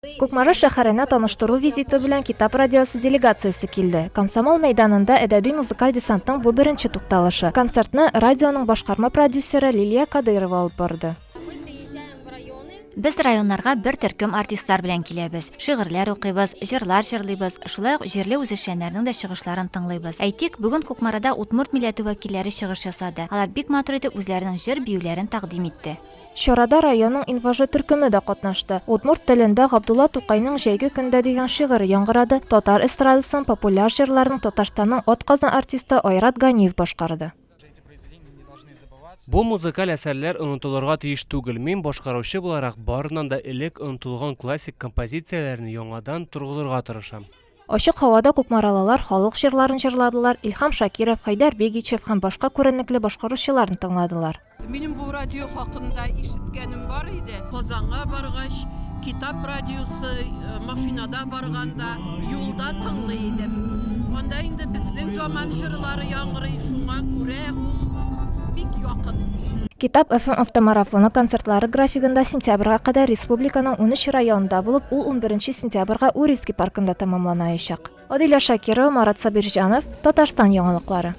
Кукмара шәһәренә таныштыру визиты белән Китап радиосы делегациясе килде. Комсомол мәйданында әдәби-музыкаль десантның бу беренче тукталышы. Концертны радионың башкарма продюсеры Лилия Кадыйрова алып барды. Без районнарга бер төркем артистлар белән киләбез. Шигырьләр укыйбыз, җырлар җырлыйбыз, шулай ук җирле үзешчәннәрнең дә чыгышларын тыңлыйбыз. Әйтик, бүген Кукмарада удмурт милләте вәкилләре чыгыш ясады. Алар бик матур итеп үзләренең җыр-биюләрен тәкъдим итте. Чарада районның Инважы төркеме дә катнашты. Удмурт телендә Габдулла Тукайның Җәйге көндә дигән шигыре яңгырады, татар эстрадасының популяр җырларын Татарстанның атказан артисты Айрат Ганиев башкарды. Бу музыкаль әсәрләр онытылырга тиеш түгел. Мин, башкаручы буларак, барыннан да элек онытылган классик композицияләрне яңадан торгызырга тырышам. Ачык һавада кукмаралылар халык җырларын җырладылар, Илһам Шакиров, Хәйдәр Бигичев һәм башка күренекле башкаручыларны тыңладылар. Минем бу радио хакында ишеткәнем бар иде. Казанга баргач, Китап радиосы, машинада барганда, юлда тыңлый идем. Анда инде безнең заман җырлары яңгырый, шуңа күрә ул бик якын. Китап FM автомарафоны концертлары графигында сентябрьгә кадәр республиканың 13 районында булып, ул унберенче сентябрьгә Урицкий паркында тәмамланаячак. Адилә Шакирова, Марат Сабирҗанов, Татарстан яңалыклары.